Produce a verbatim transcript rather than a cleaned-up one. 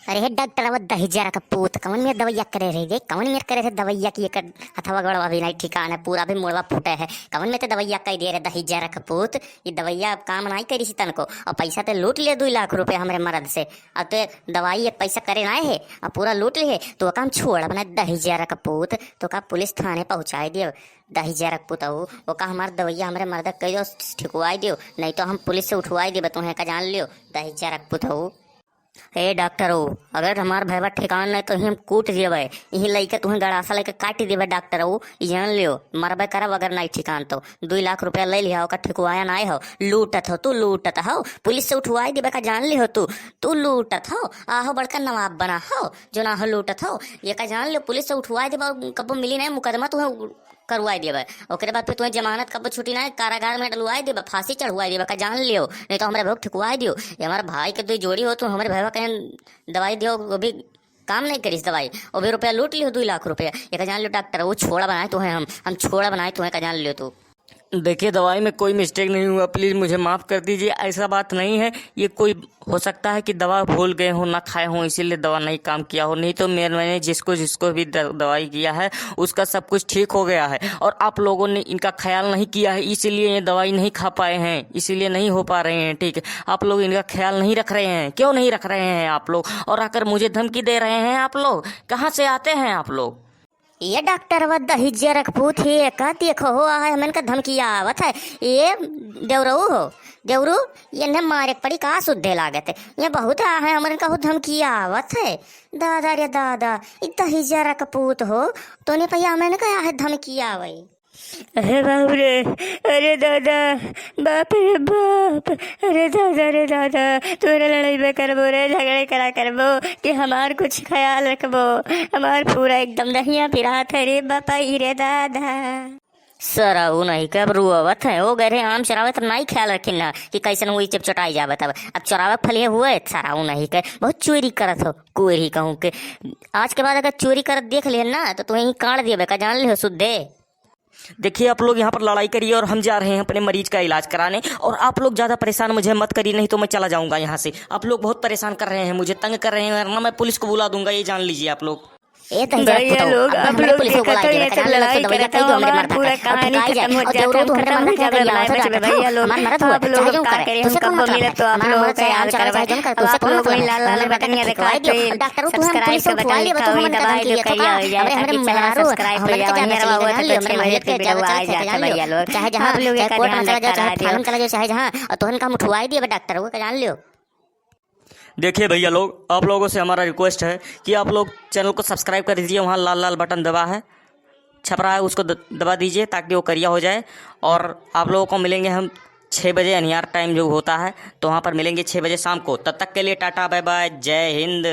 अरे हे डॉक्टर, अब दही जरा का पूत, कवन में दवैया करे रह गए, कवन में करे थे दवैया की एकर हथवा गोड़वा भी नहीं ठिकान है, पूरा भी मुड़वा फूटे है, कवन में ते दवैया कह दे रहे दही जरा का पूत। ये दवैया अब काम नहीं करी सी तनको, और पैसा ते लूट ले दुई लाख रुपया हमरे मर्द से। अब ते दवाई एक पैसा करे ना है, अब पूरा लूट ले, तो का हम छोड़ब ना दही जरा का पूत, तो का पुलिस थाने पहुँचाए दियो दही जरा का पूत हो, ओका हमार दवैया हमरे मर्द कह दो, ठिकवाई दियो, नहीं तो हम पुलिस से उठवाई देबे तुम्हें का जान लियो दही जरा का पूत हो। ए डॉक्टर हो, अगर हमार भैया ठिकान नहीं तो हम कूट देबे, यही लइके तुम्हें गड़ासा लेके काट देबे डॉक्टर हो, ई जान लियो, मरबे करब अगर नहीं ठिकान तो। दुई लाख रुपया ले लिया, ओकर ठिकवाया नहीं हो, लूटत हो तू, लूटत हो, पुलिस से उठवाई देबे का जान लियो तू, तू लूटत हो, आहो बड़का नवाब बना हो, जो ना हो लूटत हो, ये का जान लियो, पुलिस से उठवाई देबे, कब्बो मिली नहीं मुकदमा तुम्हें करवाई देबे, ओकरे बाद फिर तुम्हें जमानत कब्बो छुट्टी नहीं, कारागार में डलवाई देबे, फांसी चढ़वाई देबे का जान लियो, नहीं तो हमरे भैया ठिकवाई दियो, ये हमारे भाई के दो जोड़ी हो, तू हमरे भैया कहीं दवाई दियो, वो भी काम नहीं करिस दवाई, वो भी रुपया लूट लियो, दुई लाख रुपया। ये का जान लियो डॉक्टर, वो छोड़ा बनाए तो है हम, हम छोड़ा बनाए तो है, का जान लियो तू। देखिए, दवाई में कोई मिस्टेक नहीं हुआ, प्लीज मुझे माफ़ कर दीजिए, ऐसा बात नहीं है। ये कोई, हो सकता है कि दवा भूल गए हो, ना खाए हो, इसीलिए दवा नहीं काम किया हो, नहीं तो मेरे, मैंने जिसको जिसको भी द-, दवाई किया है, उसका सब कुछ ठीक हो गया है। और आप लोगों ने इनका ख्याल नहीं किया है, इसीलिए ये दवाई नहीं खा पाए हैं, इसीलिए नहीं हो पा रहे हैं ठीक। आप लोग इनका ख्याल नहीं रख रहे हैं, क्यों नहीं रख रहे हैं आप लोग? और आकर मुझे धमकी दे रहे हैं आप लोग, कहाँ से आते हैं आप लोग? ये डॉक्टर व दही जरा का पूत है का, देखो हो, आ है, हमन का धमकी आवत है। ये देवरऊ हो, देवरू, ये न मारे के पड़ी का, सुद्धे लागत है। ये बहुत आ है, हमन का हो धमकी आवत है। दादा रे दादा, ई दही जरा का पूत हो, तोने पहिया हमन का आ है धमकी आवे। अरे बाप रे, अरे दादा, बाप रे बाप, अरे दादा रे दादा, तोरे लड़ाई में करबो रे, झगड़े करा करबो कि हमार कुछ ख्याल रखबो, हमार पूरा एकदम दहिया पिरात है रे बापा, ई रे दादा। सरऊ नहीं के अब रुआवत है, हो गए रे आम चरावे तो नहीं ख्याल रखिन ना कि कैसन हुई जब चटाई जावे तब। अब चरावे फलिए हुए, सरऊ नहीं के बहुत चोरी करत हो, कोरी कहूँ के। आज के बाद अगर चोरी करत देख लिहन ना तो तुम्हें ही काट देबे का, जान लिहो सुद्धे। देखिए, आप लोग यहाँ पर लड़ाई करिए और हम जा रहे हैं अपने मरीज का इलाज कराने। और आप लोग ज़्यादा परेशान मुझे मत करिए, नहीं तो मैं चला जाऊँगा यहाँ से। आप लोग बहुत परेशान कर रहे हैं मुझे, तंग कर रहे हैं, वरना मैं पुलिस को बुला दूंगा, ये जान लीजिए आप लोग। ए दही जरा का पूत हो, लोग, अब आप हमरे लोग पुलिस को बुला देबे का, जान लो, लड़ाई तो दवैया कह दो हमरे मर्द का, अब ठिकाई जाए। और देवरू तू हमरे मर्द का करिया होता डॉक्टर हो, हमार मर्द हो, चाहे जौन करे, तुझसे कौन मतलब है? हमार मर्द चाहे आम चरावे, चाहे जौन करे, तुझसे कौन मतलब है? हमरे मर्द का ठिकवाई दियो। डॉक्टर हो, तू हम पुलिस से उठवाई लेबे, तू हमन का धमकी दिए, तो का? हमरे, हमरे मेहरारू, हमन के जाना चाहिए, जान लियो, हमरे महल्ले के ज्यादा चलत है, जान लियो। चाहे जहाँ, चाहे कोर्ट में चला जाओ, चाहे थाना में चला जाओ, चाहे जहाँ, और तोहन का हम उठवाई दिए डॉक्टर हो, जान लियो। देखिए भैया लोग, आप लोगों से हमारा रिक्वेस्ट है कि आप लोग चैनल को सब्सक्राइब कर दीजिए, वहाँ लाल लाल बटन दबा है, छप रहा है, उसको द-, दबा दीजिए ताकि वो करिया हो जाए। और आप लोगों को मिलेंगे हम छः बजे, अनियार टाइम जो होता है, तो वहाँ पर मिलेंगे छः बजे शाम को। तब तक के लिए टाटा बाय बाय, जय हिंद।